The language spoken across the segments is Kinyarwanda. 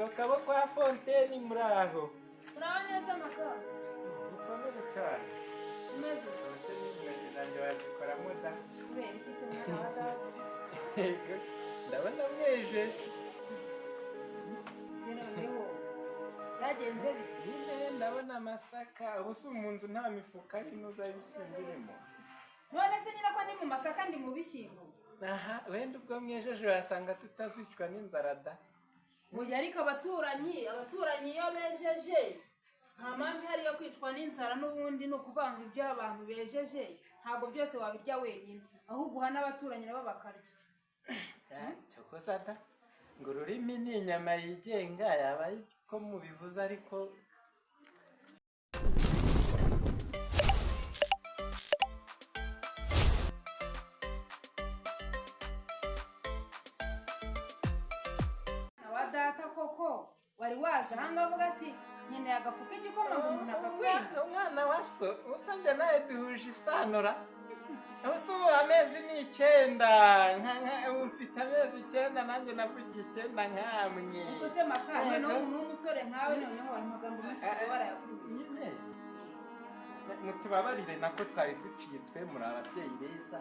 Yego, kabo kwa Fonteni, muraho? Muraho neza, Makara. Mukomere cyane. Umeze ute? Ubuse n'izi ntoki zanjye wazikoramo da? Kubera iki se, mwana wa data? Yego, ndabona mwejeje. Se noneho byagenze bite? Nyine ndabona amasaka. Ubu si mu nzu nta mifuka y'intuza y'ibishyimbo irimo? None se nyine ko ndi mu masaka, ndi mu bishyimbo? Aha, wenda ubwo mwejeje wasanga tutazicwa n'inzara da. Oya, ariko abaturanyi iyo bejeje nta mpamvu ihari yo kwicwa n'inzara. N'ubundi ni ukuvanga ibyo abantu bejeje, ntabwo byose wabirya wenyine, ahubwo uha n'abaturanyi nabo bakarya. Cyokoza da, ngo ururimi ni inyama yigenga, yaba ko mubivuze ariko. Mwana wa data, koko wari waza ahangaha avuga ati nkeneye agafu k'igikoma, ngo umuntu akakwima? Umwana wa so usajya nawe duhuje isanura. Ubu ubu amezi ni 9, ubu mfite amezi 9, nanjye navukiye 9 nkamwe. Ubwo se Maka, noneho umuntu w'umusore nkawe, noneho ayo magambo menshi ukaba warayakuye? Nyine mutubabarire, nako twari ducitswe. Muri ababyeyi beza,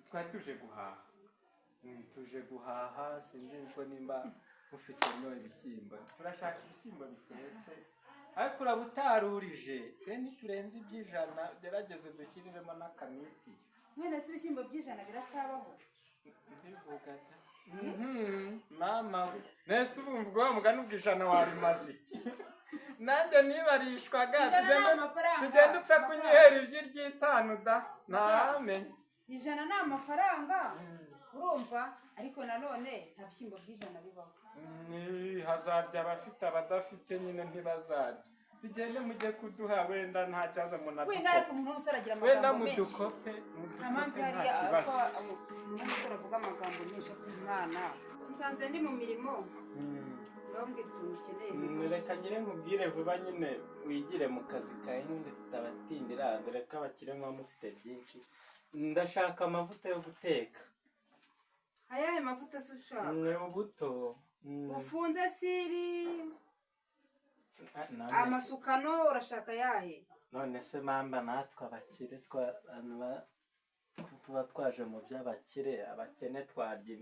twari tuje guhaha. Tuje guhaha, sinzi ko nimba mufitemo ibishyimbo. Turashaka ibishyimbo bitetse, ariko uraba utarurije, twe ntiturenze iby'ijana. Gerageze dushyiriremo n'akamiti. None se ibishyimbo by'ijana biracyabaho? Mbivuga da. Mama we, nese ubu wa mugani ubwo ijana warimaze iki? Nanjye nibarishwaga. Ijana ni Tugende. amafaranga. Tugende upfe kunyihera iby'iry'itanu da, ntamenye. Ijana ni amafaranga, urumva? Ariko nanone nta bishyimbo by'ijana bibaho. Hazarya abafite, abadafite nyine ntibazarya. Tugende mujye kuduha, wenda nta kibazo Wenda, munadukope. ariko umuntu w'umusore agira Wenda amagambo menshi. mudukope. Nta mpamvu Mudukope, nta hariya ko kibazo. umuntu w'umusore avuga amagambo menshi. Ku mwana nsanze ndi mu mirimo, ngaho mbwira utuntu ukeneye. Reka ngire nkubwire vuba nyine wigire mu kazi kawe, n'undi tutabatindira, dore ko abakire muba mufite byinshi. Ndashaka amavuta yo guteka. Ayahe mavuta se ushaka? Ni ubuto. Ufunze siri? Ah, none se- Amasukano urashaka ayahe? None se mamba, natwe abakire tuba twaje mu by'abakire, abakene twarya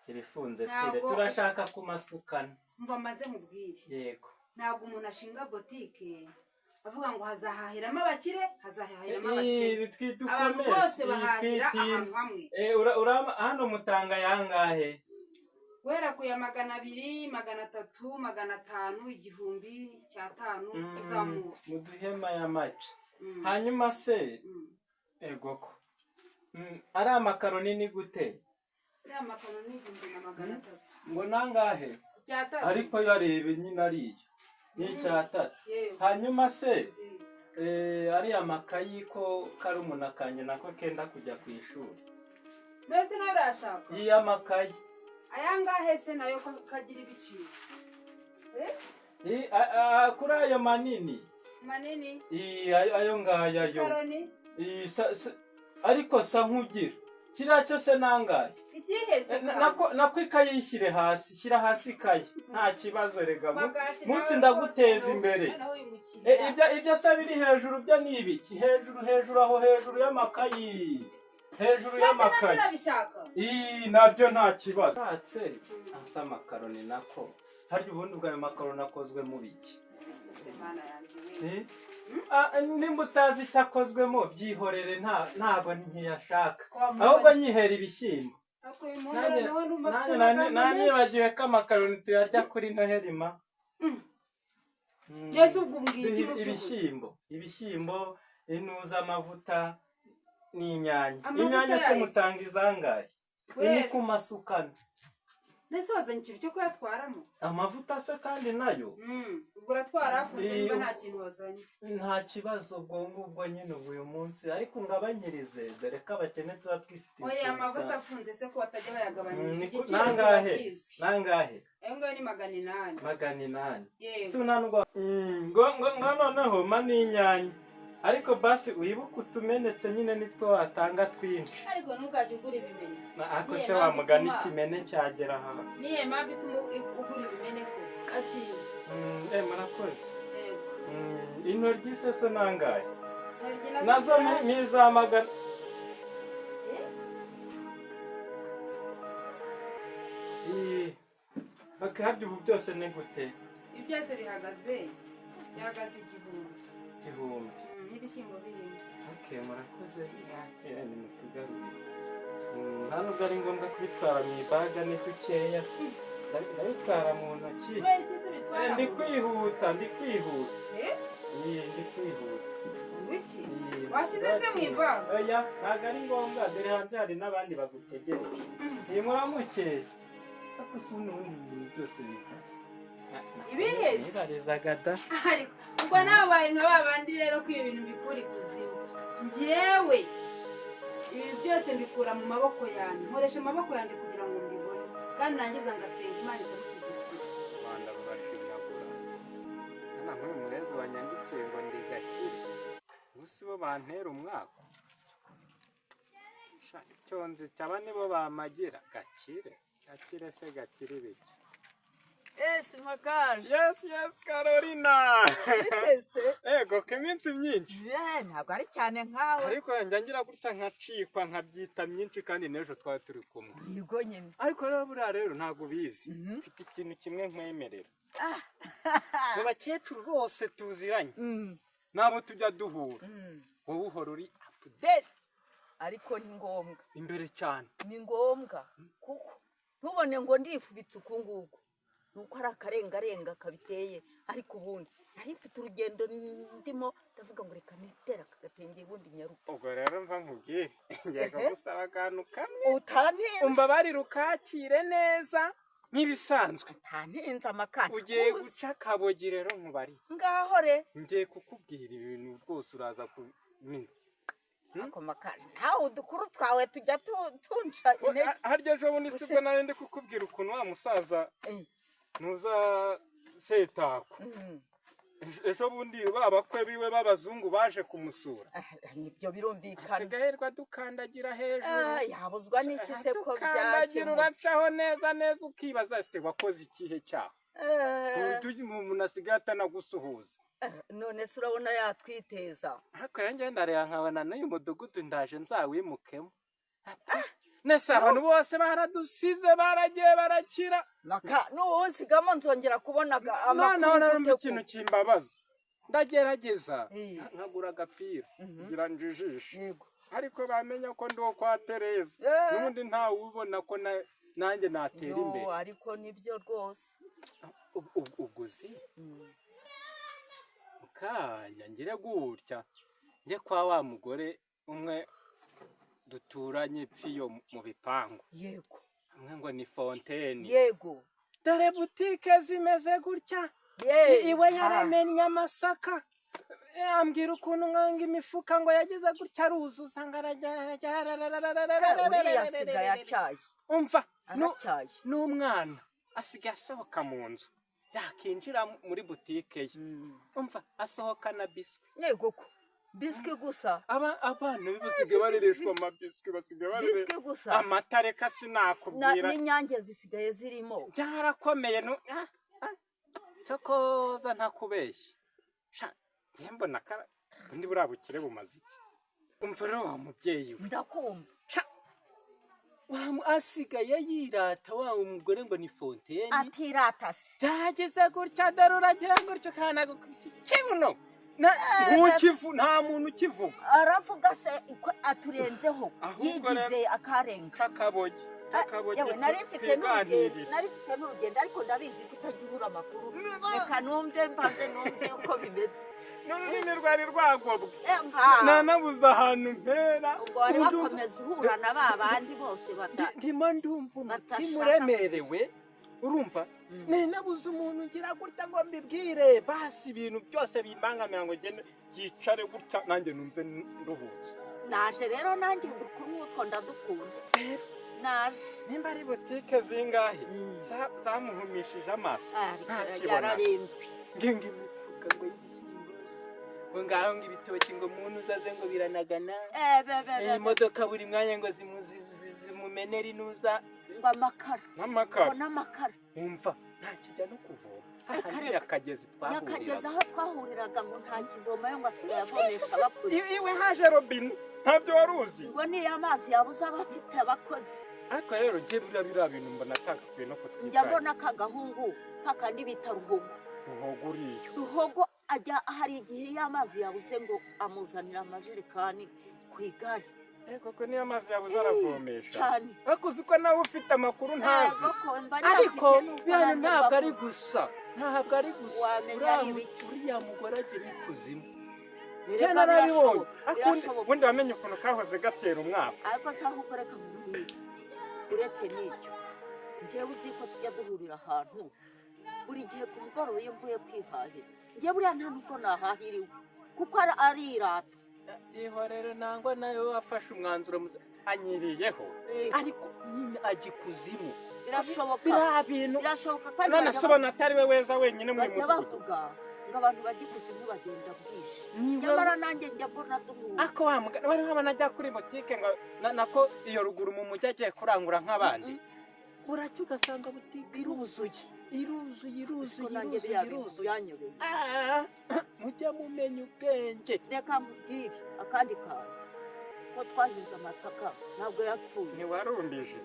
ibifunze sire. Turashaka ku masukano. Mva maze mubwire. Yego. Ntabwo umuntu ashinga botike avuga ngo hazahahiramo abakire, hazahahiramo abakire. Ibi twita Abantu ukomeze. bose bahahira ahantu hamwe. Hano mutanga yangahe? Guhera ku ya 200, 300, 500, 1000, 500, uzamura. Muduhema ya make. Hanyuma se, egoko, ari amakaroni ni gute? Ya makaroni ni 1300. Ngo nangahe? Icyatatu. Ariko yarebe nyine ariyo ni icyatatu. Yewe. Hanyuma se, ariya makayi ko karumuna kanjye nako kenda kujya ku ishuri? Mbese nawe urayashaka? Iya makayi. Aya ngahe se nayo ko kagira ibiciro? Eh? Kuri ayo manini. Manini? Ayo ngayo ayo. Karoni? Ariko sa nkugira kiriya cyo se nangahe? Ikihe se? Nako ikayi yishyire hasi, shyira hasi ikayi, nta kibazo rega. Magashi. Munsi Nawe ndaguteza rwose imbere. noneho uyu mukiriya. Ibyo se biri hejuru byo ni ibiki? Hejuru, hejuru aho, hejuru y'amakayi, hejuru Mbese nabyo y'amakayi. urabishaka? Ii, nabyo nta kibazo. Ushatse asa amakaroni nako, harya ubundi ubwo ayo makaroni akozwe mu biki? Ese Mana yanjye we. Eh? Ah, nimba utazi icyo akozwemo byihorere, ntago nkiyashaka. Ahubwo nyihera ibishyimbo. Ariko uyu muntu Nanjye noneho ndumva afite nanjye amagambo menshi. Nanibagiwe ko amakaroni tuyarya kuri Noheli ma. Mbese ubwo umbwiye iki mu by'ukuri? Ibishyimbo, intuza, amavuta n'inyanya. Amavuta Inyanya se yahise. mutanga izangahe? Ni ku masukano. Nese wazanye ikintu cyo kuyatwaramo? Amavuta se kandi nayo? Ubwo uratwara afunze niba Iyo- nta kintu wazanye. Nta kibazo, ubwo ngubwo nyine ubu uyu munsi ariko ngabanyirize, dore ko abakene tuba twifitiye Oya, utuntu amavuta afunze se ko batajya bayagabanyisha? Igiciro kiba Nangahe? kizwi. Nangahe? Ayo ngayo ni 800. 800? Yewe. Si nta nubwo ngo noneho ma n'inyanya. Ariko basi wibuke utumenetse nyine, nitwo watanga twinshi. Ariko ntugajye ugura ibimene. Ako Niyo se mpamvu wa mugani, ituma ikimene cyagera aha. Niyo mpamvu ituma ugura ibimene ko akira. Murakoze. Yego. Intoryi se so nangahe? Intoryi nazo Nazo ziraje. ni iza magana Eh? Bakabya ubu byose ni gute? Ibi byose bihagaze 1000. 1000? N'ibishyimbo birimo. Okay, murakoze, yakira nimutugarurire. Nta nubwo ari ngombwa kubitwara mu ibaga, ni dukeya. Ndabitwara mu ntoki. Kubera iki se ubitwara Ndi mu ntoki? kwihuta, ndi kwihuta. Eh? Iyi, ndi kwihuta. Wiki? Iyi, Washyize se mu ibaga? Oya, ntabwo ari ngombwa, dore hanze hari n'abandi bagutegereje. Iyi, muramuke. Ariko si ubundi ibintu byose biva Ibiheze? Nibarizaga da. Ariko ubwo nabaye nka ba bandi rero ko ibi bintu mbikura ikuzimu. Njyewe ibi byose mbikura mu maboko yanjye, nkoresha amaboko yanjye kugira ngo mbibone, kandi nangiza ngasenga Imana ikabishyigikira. Rwanda rurashinyagura. Hano nk'uyu murezi wanyandikiye ngo ndi gakire, ubu si bo bantera umwaka. Sha, icyo nzi cyaba nibo bamagira gakire. Gakire se gakire ibiki? Esi Makaje. Yes, Carolina. Bitese. Ego, ko iminsi myinshi. Ye, ntabwo ari cyane nkawe. Ariko njya ngira gutya nkacikwa, nkabyita myinshi, kandi n'ejo twari turi kumwe. Yego nyine. Ariko rero buriya rero ntabwo ubizi, mfite ikintu kimwe nkwemerera. Mu bakecuru bose tuziranye n'abo tujya duhura, wowe uhora uri update. Ariko ni ngombwa. Imbere cyane. Ni ngombwa kuko ntubone ngo ndifubitse uku nguku, ni uko ari akarengarenga kabiteye. Ariko ubundi nari mfite urugendo ndimo, ndavuga ngo reka nitere aka gatenge ubundi nyaruka. Ubwo rero mva nkubwire, ngiye kugusaba akantu kamwe. Utantinze. Umbabarire ukakire neza nk'ibisanzwe. Utantinze amakara. Ugiye guca akabogi rero nkubariye. Ngaho re. Ngiye kukubwira ibintu rwose uraza kumenya. Ako makara, ntawe udukuru twawe tujya tunca intege. Harya ejo bundi sibwo nari ndi kukubwira ukuntu wa musaza ntuza Setako, ejo bundi ba bakwe biwe b'abazungu baje kumusura? Ah, nibyo birumvikana. Asigaye dukandagira hejuru. Ah, yabuzwa n'iki se ko Dukandagira. byakemutse? Uracaho neza neza ukibaza ese wakoze ikihe cyaha? Umuntu asigaye atanagusuhuza. None se urabona yatwiteza? Ariko rero ngenda ndareba nkabona n'uyu mudugudu ndaje nzawimukemo. Nese abantu bose baradusize, baragiye barakira. Maka nuwunsigamo nzongera kubona Noneho amakuru narumva gute ikintu kimbabaza, ndagerageza nkagura agapira kugira njijishe, ariko bamenya ko ndi uwo kwa Tereza, n'ubundi ntawe ubona ko nanjye natera Yo, imbere. Ariko nibyo rwose. Ubwo uzi mukanya ngire gutya njye kwa wa mugore umwe duturanye pfiyo mu bipangu, umwe ngo ni Fonteni. Dore butike zimeze gutya. Iwe yaramennye amasaka. Ambwira ukuntu mwanga imifuka ngo yagize gutya aruzuza ngo arajya. Uriya asigaye atyaye. Umva Aracyaye. N'umwana asigaye asohoka mu nzu, yakinjira muri butike ye, umva asohokana biswi. Yego ko biswi gusa. Abana be basigaye barereshwa amabiswi, basigaye barere Biswi gusa. Amata reka sinakubwira. N'inyange zisigaye zirimo. Byarakomeye cyokoza ntakubeshye. Sha, njye mbona ubundi buriya bukire bumaze iki? Umva rero wa mubyeyi we. Ndakumva. Sha, asigaye yirata wa mugore ngo ni Fonteni. Atirata se? Byageze gutya, dore uragira gutya ukanagukubise ikibuno. Ntukivu, nta muntu ukivuga. Aravuga se ko aturenzeho? Ahubwo Yigize akarenga. Kakabogi kakabogi. Yewe, nari mfite n'urugendo. Twiganirire. Nari mfite n'urugendo, ariko ndabizi ko utajya ubura amakuru. Reka numve, mbanze numve uko bimeze. N'ururimi rwari rwagobwe. Nka Nanabuze ahantu mpera. Ubwo wari Ubu ndumva wakomeza uhura na ba bandi bose bata ndimo ndumva umutima Batashaka uremerewe. Urumva ninabuze umuntu ngira gutya ngo mbibwire, basi ibintu byose bimbangamira, ngo ngende yicare gutya nanjye numve nduhutse. Naje rero nanjye, udukuru nk'utwo ndadukunda, naje. Nimba ari butike zingahe zamuhumishije amaso Ariko ntakibona. yararenzwe. Ngenga imifuka ngo y'ibishyimbo. Ngo ngaho ngo ibitoki ngo muntu uzaze ngo biranagana. Eh, be, be, be, Iyi modoka buri mwanya ngo zimumenere inuza. Ngo amakara. N'amakara. Ngo n'amakara. Wumva ntakijya no kuvoma. Reka, Hahandi reka. akagezi Nyakagezi twahuriraga. aho twahuriraga ngo nta kivomayo, ngo asigaye avomesha abakozi. Iwe haje robine, ntabyo wari uzi. Ngo niyo amazi yabuze aba afite abakozi. Ariko rero njye buriya biriya bintu mbona atagakwiye no Njya kutwitaho. mbona ka gahungu kakandi bita Ruhogo. Ruhogo uriyo. Ruhogo ajya, hari igihe iyo amazi yabuze ngo amuzanira amajerekani ku igare. Koko niyo amazi yabuze aravomesha? Cyane. Ariko uzi ko nawe ufite amakuru ntazi? Yego, ko mba Ariko nyafite nuko biriya nanjye ntabwo ari mbavuze. gusa, ntabwo ari gusa. Wamenya Uriya ari ibiki? Uriya mugore agera ikuzimu. Erega Cyane narabibonye. birashoboka, Ariko birashoboka. ubundi wamenye ukuntu kahoze gatera umwaka. Ariko se ahubwo reka nkubwire, uretse n'icyo, njyewe uzi ko tujya duhurira ahantu buri gihe ku mugoroba iyo mvuye kwihahira? Njyewe buriya nta nubwo nahahiriwe kuko arirata. Byihorere, nangwa nawe wafashe umwanzuro anyiriyeho. Ariko nyine ajya ikuzimu. Birashoboka. Biriya bintu. Birashoboka kandi None bajya se ubona atari we weza wenyine muri bajya mudugudu? bavuga ngo abantu bajya ikuzimu bagenda bwije. Niwe- Nyamara nanjye njya mbona duhura. Ako wa mugani wari wabona ajya kuri butike ngo nako iyo ruguru mu mujyi agiye kurangura nk'abandi, buracya ugasanga butike Iruzuye. Iruzuye, iruzuye. Ko nanjye Iruzuye. biriya bintu Iruzuye. byanyobeye. Ah, mujya mumenya ubwenge. Reka nkubwire akandi kantu, ko twahinze amasaka ntabwo yapfuye. Ntiwarumbije.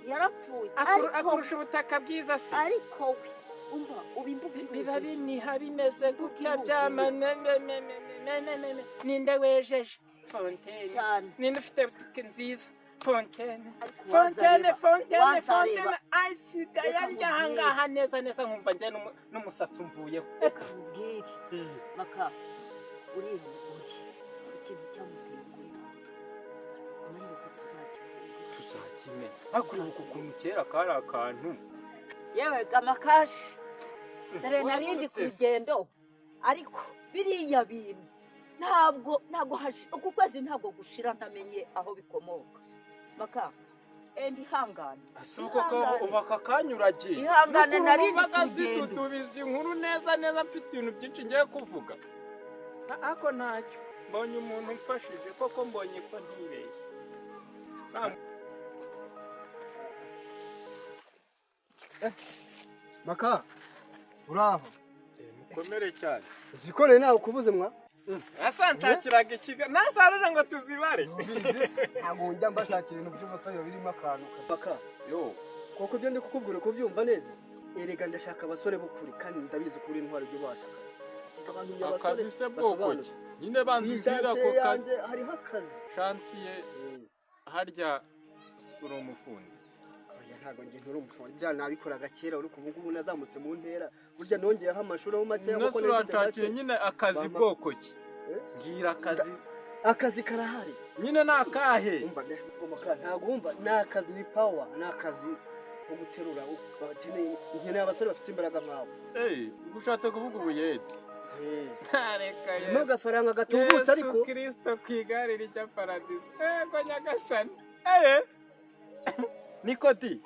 Yarapfuye ariko Akurusha ubutaka bwiza se? Ariko we umva, ubu imbuga Biba iruzuye. biniha bimeze gutya. Iruzuye. Byamamememememememe, ninde wejeje Fontaine? Cyane. Ninde ufite butike nziza? Fontaine. Ariko Fontaine. wazareba, Fontaine. wazareba. Fontaine asigaye Reka arya nkubwire. ahangaha neza neza, nkumva njye n'umusatsi umvuyeho. Reka nkubwire maka, uriya mugore ikintu cyamuteye kwirata, amaherezo tuzakivumbura. Tuzakimenya. Ariko uribuka ukuntu kera kari akantu? Yewe gamakashi, dore narindi ku Wavutse se. rugendo, ariko biriya bintu ntabwo uku kwezi ntabwo gushira ntamenye aho bikomoka. Maka, enda ihangane. Si uko ko Ihangane. ubu aka kanya uragiye? Ihangane, N'ukuntu nari ndi numvaga ku rugendo. zidudubiza inkuru neza neza, mfite ibintu byinshi ngiye kuvuga. Ariko ntacyo, mbonye umuntu umfashije koko, mbonye ko ntibeshye. Maka, uraho? Mukomere cyane. Zikoreye ntawe ukubuze mwa. Asa nshakiraga ikiga nasarura ngo tuzibare. Ntabwo njya mbashakira ibintu by'ubusa biba birimo akantu. Maka, Yo. koko ibyo ndi kukubwira kubyumva neza? Erega ndashaka abasore b'ukuri, kandi ndabizi ko uri intwari ibyo ubasha akazi. Erega abantu ni abasore Akazi se bwoko ki? basobanutse. Nyine banza Iyi umbwira shansiye ako kazi. yanjye hariho akazi. Shansiye harya uri umufundi? Oya, ntabwo njye nturi umufundi. Bya nabikoraga kera, ariko ubu ngubu nazamutse mu ntera. Burya nongeyeho amashuri aho makeya Nose kuko nari mfite uranshakira make. nyine akazi Mama. bwoko ki? Eh? Mbwira akazi. Akazi karahari. Nyine ni akahe? Umva maka, ntabwo wumva, ni akazi, ni power, ni akazi ko guterura. Bakeneye, nkeneye abasore bafite imbaraga nkawe. Ey, ubwo ushatse kuvuga ubuyede? Ntareka. Harimo agafaranga gatubutse ariko. Yesu Kristo ku igare rijya paradiso. Ego nyagasani. Eh. Nikodi.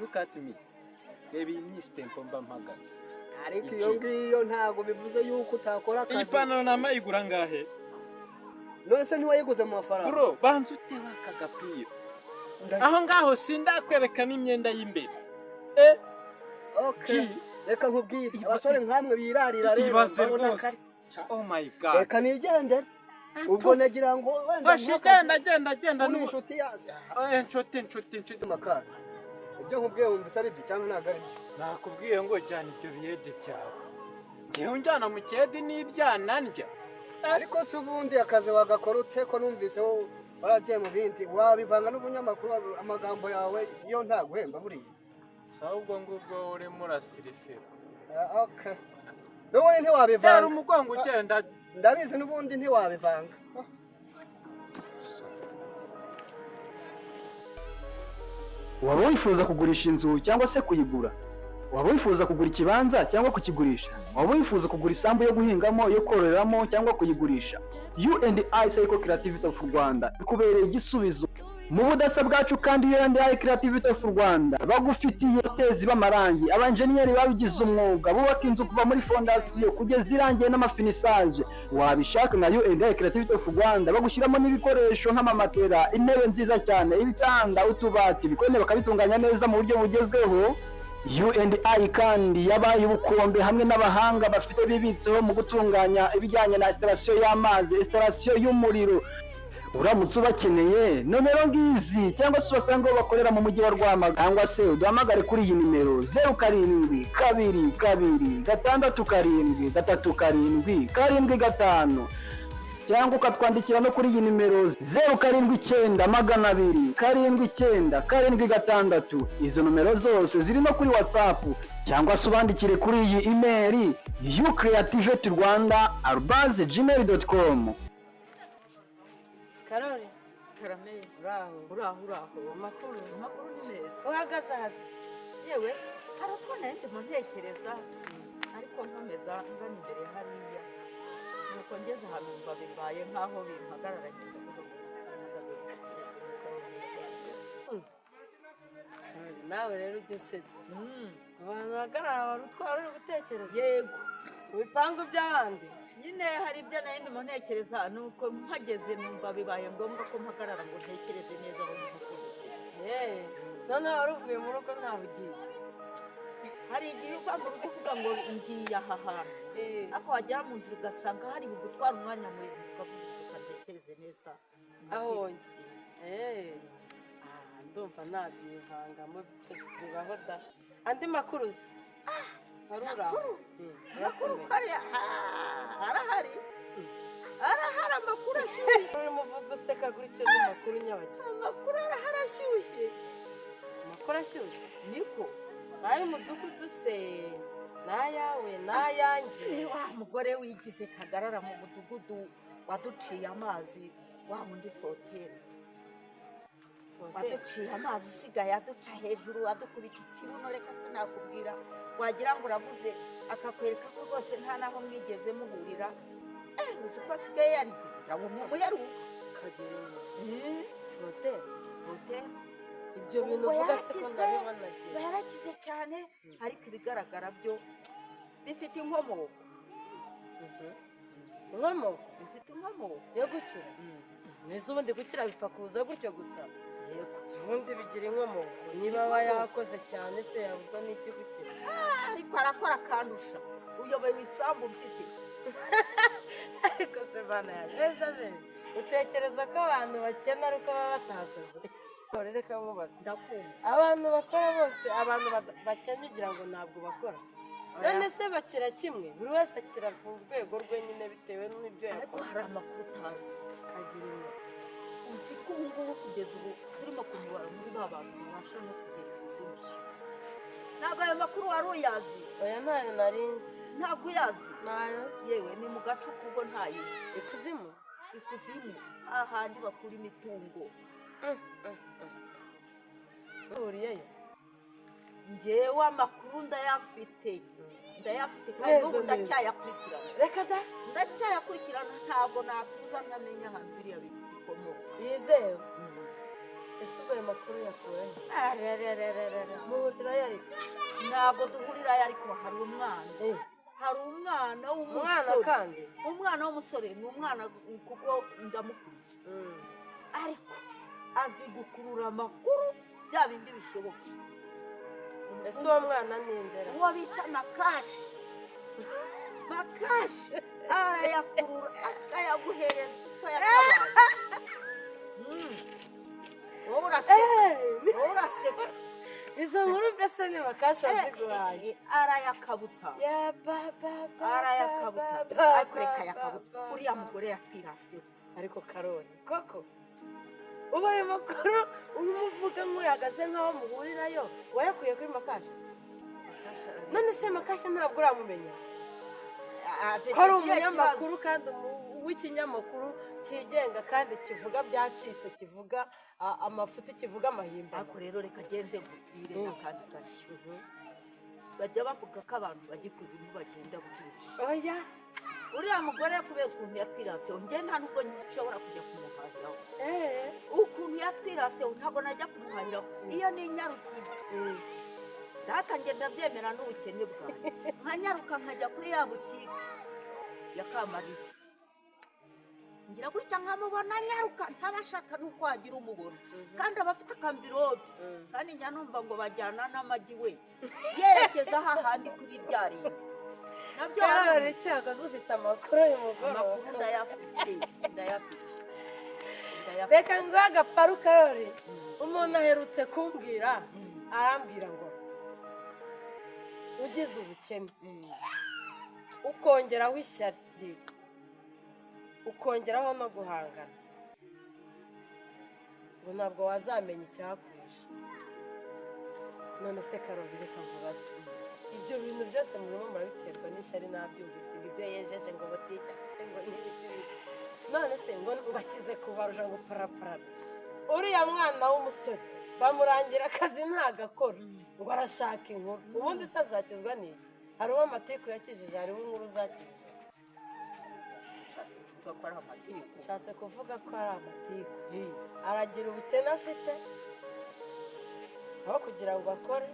Look at me. Reba iyi myisitempo mba mpagaze. Ariko iyo ngiyo ntabwo bivuze yuko utakora Iyi akazi. pantaro nambaye igura angahe? None se ntiwayiguze mu mafaranga? Bro, banza utewe aka gapira. Aho ngaho sindakwereka n'imyenda y'imbere. Eh, Okay. G. Reka nkubwire, abasore nkamwe birarira rero Ibaze mbabona rwose. Oh my God. Reka nigendere, ubwo nagira ngo wenda Oshi, genda genda genda. Uri inshuti yanjye. Eh, inshuti, inshuti, inshuti. Makara, ibyo nkubwiye wumvise ari byo cyangwa ntabwo ari byo? Nakubwiye ngo jyana ibyo biyede byawe. Njyewe unjyana mu kiyede n'ibyana ndya. Ariko se ubundi akazi wagakora ute, ko numvise wowe waragiye mu bindi, wabivanga n'ubunyamakuru? Amagambo yawe yo ntaguhemba buriya. Sawa, ubwo ngubwo urimo urasirifira. Ah, okay, n'ubundi Tera ntiwabivanga. umugongo ugenda. Ndabizi, n'ubundi ntiwabivanga. Waba wifuza kugurisha inzu cyangwa se kuyigura? Waba wifuza kugura ikibanza cyangwa kukigurisha? Waba wifuza kugura isambu yo guhingamo, yo kororeramo cyangwa kuyigurisha? U&I Cycle Creativity of Rwanda ikubereye igisubizo. Mu budasa bwacu kandi, U&I Creativity of Rwanda bagufitiye abatezi b'amarangi, abanjeniyeri babigize umwuga, bubaka inzu kuva muri fondasiyo kugeza irangiye n'amafinissage. Wabishaka na U&I Creativity of Rwanda bagushyiramo n'ibikoresho nk'amamatera, intebe nziza cyane, ibitanda, utubati, ibikoni, bakabitunganya neza mu buryo bugezweho. U&I kandi yabaye ubukombe hamwe n'abahanga bafite bibitseho mu gutunganya ibijyanye na installation y'amazi, installation y'umuriro. Uramutse ubakeneye, nomero ngizi, cyangwa se ubasanga aho bakorera mu mujyi wa Rwamagana, cyangwa se uduhamagare kuri iyi nimero: 0722673775, cyangwa ukatwandikira no kuri iyi nimero: 0792007976. Izo nomero zose ziri no kuri WhatsApp, cyangwa se ubandikire kuri iyi imeri: ucreativity@gmail.com. Karori. Karame. Uraho? Uraho, uraho. Amakuru? Amakuru ni meza. Uhagaze hasi. Yewe, hari utwo nari ndimo ntekereza, ariko nkomeza ngana imbere hariya, nuko ngeze ahantu numva bibaye nk'aho bimpagararanye, ndavuga ngo mpagaze ntekereze neza aho ngiye. Karori, nawe rero ujya usetsa abantu. Bahagarara, wari utwara uri gutekereza? Yego. Mu bipangu by'abandi? Nyine hari ibyo nari ndimo ntekereza, nuko mpageze numva bibaye ngombwa ko mpagarara ngo ntekereze neza aho ndimo kwerekeza. Yeee, noneho wari uvuye mu rugo, ntaho ugiye? Hari igihe uva mu rugo uvuga ngo ngiye aha hantu, ariko wagera mu nzira ugasanga hari bugutwara umwanya muremure, ukavuga uti reka ntekereze neza. Aho wongeye. Eee, ah, ndumva nabyivangamo byose, bibaho da. Andi makuru uzi wari uri aho? Amakuru? Amakuru ko ari arahari, arahari, amakuru ashyushye. Urimo uvuga useka gutyo, ni makuru nyabaki? Amakuru arahari ashyushye. Amakuru ashyushye? Niko. N'ay'umudugudu se, n'ayawe, n'ayanjye? Ni wa mugore wigize kagarara mu mudugudu waduciye amazi, wa wundi Foteri. Waduciye amazi, usigaye aduca hejuru, adukubita ikibuno, reka sinakubwira. Wagira ngo uravuze, akakwereka ko rwose nta n'aho mwigeze muhurira. Uzi ko asigaye yarigize, ngira ngo ntumuheruka. Kagira Foteri? Foteri. Ibyo bintu Ubwo uvuga se ko yarakize, ndabibona? Ngo yarakize cyane, ariko ibigaragara byo bifite inkomoko. Inkomoko? Bifite inkomoko. Yo gukira neza. Ubundi gukira bipfa kuza gutyo gusa? Yego. Ubundi bigira inkomoko. Niba aba yakoze cyane se, yabuzwa n'iki gukira? Ariko arakora akandusha, uyobewe isambu mfite. Ariko se bana yanjye, Elizabeth, utekereza ko abantu bakena ari uko baba batakoze? Reka nkubaze. Ndakumva. Abantu bakora bose, abantu bakennye ugira ngo ntabwo bakora? None se bakira kimwe? Buri wese akira ku rwego rwe nyine, bitewe n'ibyo Ariko yakoze. hari amakuru utazi. Kagira inyuma. Uzi ko ubu ngubu, kugeza ubu, turimo kumubara muri ba bantu babasha no kugera ikuzimu? Ntabwo ayo makuru wari uyazi? Oya, ntayo nari nzi. Ntabwo uyazi? Ntayo nzi. Yewe, ni mu gacuku ubwo ntayo uzi. Ikuzimu? Ikuzimu, hahandi bakura imitungo. Uhuriyeyo? Njyewe amakuru ndayafite, ndayafite kandi Neza, n'ubu neza. ndacyayakurikirana. Reka da! Ndacyayakurikirana, ntabwo natuza ntamenya ahantu biriya bintu bikomoka. Yizewe ese? Ubwo ayo makuru yakura he? Arerererere. Muhurirayo ariko? Ntabwo duhurirayo, ariko hari umwana, hari umwana Umwana? w'umusore. Kandi? Umwana w'umusore, ni umwana kuko ndamukunda, ariko azi gukurura amakuru, bya bindi bishoboka. Ese uwo mwana ni imbere? Uwo bita Makashi. Makashi arayakurura akayaguhereza uko yakabaye. Wowe uraseka, wowe uraseka. Izo nkuru mbese ni Makashi waziguhaye? Arayakabuta. Ya ba ba ba. Arayakabuta. Ba, Ariko reka ba, yakabuta. ba, Uriya ba. mugore yatwiraseho. Ariko Karori, koko uba ayo makuru urimo uvuga nk'uyahagaze nk'aho muhurirayo, wayakuye kuri Makashi? None se Makashi ntabwo uramumenya Afite ko ari ikihe umunyamakuru, kandi w'ikinyamakuru cyigenga, kandi kivuga byacitse, kivuga amafuti, kivuga amahimbano? Ariko rero reka genze nkubwire n'akandi gashya. Bajya bavuga ko abantu bajya ikuzimu bagenda bwije. Oya. Uriya mugore, kubera ukuntu yatwiraseho, njye nta nubwo nshobora kujya kumuhahiraho. Eee. Ukuntu yatwiraseho. Twiraseho, ntabwo najya kumuhahira iyo ninyarukiye. Data, njye ndabyemera n'ubukene bwanjye, nkanyaruka nkajya kuri ya butike ya Kamariza, ngira gutya nkamubona nyaruka, ntabashaka n'uko wagira umubona, kandi aba afite akamvirope, kandi njya numva ngo bajyana n'amagi, we yerekeza hahandi kuri rya rimbi nabyo. Karori, cyakoze ufite amakuru uyu mugoroba. Amakuru ndayafite, ndayafite, ndayafite. Reka nguhe agaparu, Karori. Umuntu aherutse kumbwira, arambwira ngo ugize ubukene ukongeraho ishyari, ukongeraho no guhangana, ngo ntabwo wazamenya icyakwishe. None se Karori, reka nkubaze, ibyo bintu byose murimo murabiterwa n'ishyari. Nabyumvise ngo ibyo yejeje, ngo butike afite, ngo n'ibiki biki. None se ngo akize kubarusha, ngo parapara. Uriya mwana w'umusore bamurangira akazi ntagakora, ngo arashaka inkuru. Ubundi se azakizwa n'iki? Hariho amatiku yakijije, hariho inkuru zakijije. Kuvuga ko ari amatiku? Nshatse kuvuga ko ari amatiku. Aragira ubukene afite, aho kugira ngo akore,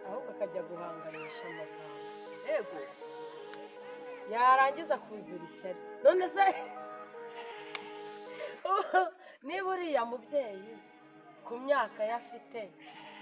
ahubwo akajya guhanganisha amagambo. Yarangiza kuzura ishyari. None se niba uriya mubyeyi ku myaka ye afite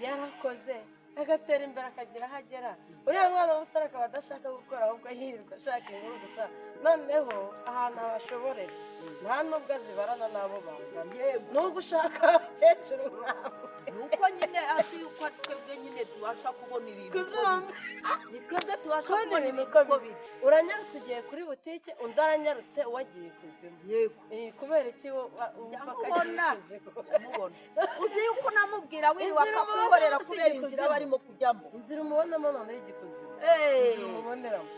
yarakoze agatera imbere akagira aho agera, uriya mwana w'umusore akaba adashaka gukora, ahubwo yirirwa ashaka inkuru gusa, noneho ahantu abashoborera nta nubwo azibarana n'abo bangana? Nubwo ushaka abakecuru nkawe. Ni uko nyine azi yuko twebwe nyine tubasha kubona ibintu uko Kuzumva. biri. Ni twebwe tubasha kubona kubona ibintu ibintu uko uko biri. biri. Uranyarutse ugiye kuri butike, undi aranyarutse uwagiye ikuzimu. Yego. Kubera iki wumva ko agiye Ndamubona. ikuzimu? Ndamubona. Uzi yuko unamubwira wiriwe Inzira akakwihorera umubonamo si kubera inzira igikuzimu. barimo kujyamo. Inzira umubonamo noneho igikuzimu. Inzira umuboneramo.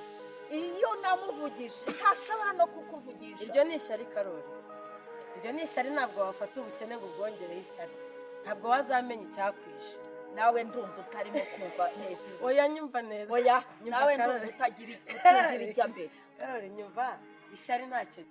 Iyo namuvugije ntashobora no kukuvugisha. Iryo ni ishyari, Karori, iryo ni ishyari. Ntabwo wafata ubukene ngo ubwongereho ishyari, ntabwo wazamenya icyakwishe. Nawe ndumva utarimo kumva neza. Oya, nyumva neza. Oya. Nyumva, Nawe ndumva Karori. utagira utumva ibijya mbere. Karori, nyumva, ishyari ntacyo.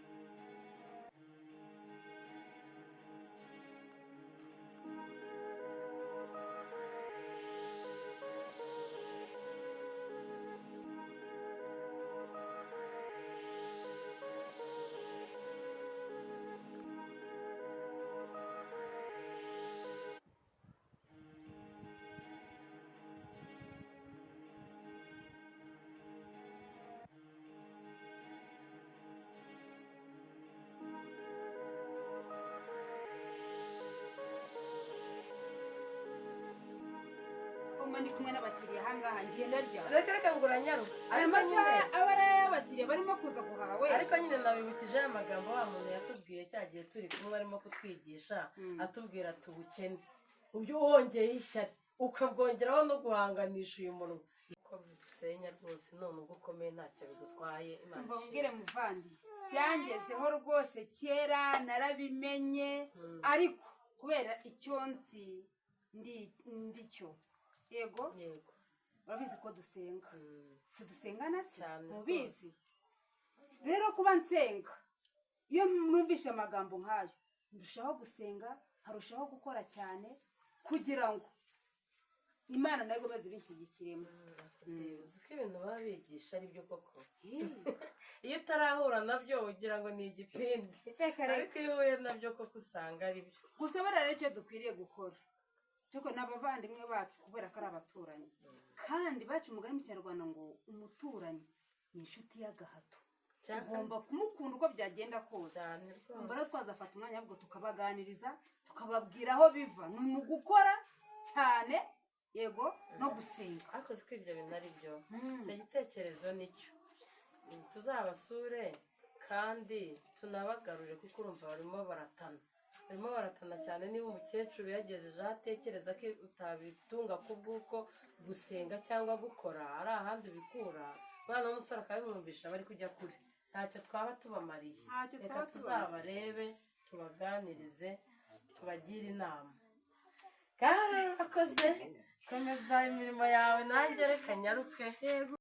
Ko mba ndi kumwe n'abakiriya ahangaha, ngenda ryari? Reka reka, ngo uranyaruka. Aya Ariko masaha nyine aba ari ay'abakiriya barimo kuza guhaha we. Ariko nyine nabibukije aya magambo wa muntu yatubwiye cya gihe turi kumwe arimo kutwigisha, atubwira ati ubukene ubyo wongeyeho ishyari, ukabwongeraho no guhanganisha uyu munwa, ko bigusenya rwose. None ubwo ukomeye ntacyo bigutwaye, Imana Umva ishimwe. mbwire muvandi, byangezeho rwose kera narabimenye, ariko kubera icyo nzi ndicyo, yego. Yego. Urabizi ko dusenga, si dusengana se? Cyane. Mubizi rero kuba nsenga, iyo numvishe amagambo nk'ayo ndushaho gusenga, nkarushaho gukora cyane kugira ngo Imana nayo ikomeze ibinshyigikiremo. Uzi ko ibintu baba bigisha ari byo koko? Iyo utarahura nabyo ugira ngo ni igipindi. Reka reka. Ariko iyo uhuye nabyo koko usanga ari byo. Gusa buriya rero icyo dukwiriye gukora, tuko ni abavandimwe bacu, kubera ko ari abaturanyi, kandi baca umugani mu Kinyarwanda ngo umuturanyi ni inshuti y'agahato. Ugomba kumukunda uko byagenda kose. Cyane. Umva Rwose. rero, twazafata umwanya ahubwo tukabaganiriza, tukababwira aho biva ni mu gukora cyane, yego, no gusenga. Ariko ko ibyo bintu ari byo, icyo gitekerezo nicyo. Tuzabasure kandi tunabagarure, kuko urumva barimo baratana cyane. Niba umukecuru yagejeje aho atekereza ko utabitunga ku bw'uko gusenga cyangwa gukora ari ahandi ubikura, umwana w'umusore akabimwumvisha, bari kujya kure, ntacyo twaba tubamariye. Ntacyo Reka twaba tubamariye. tuzabarebe, tubaganirize, tubagire inama. Kandi urakoze, komeza imirimo yawe, nanjye reka nyaruke. Yego.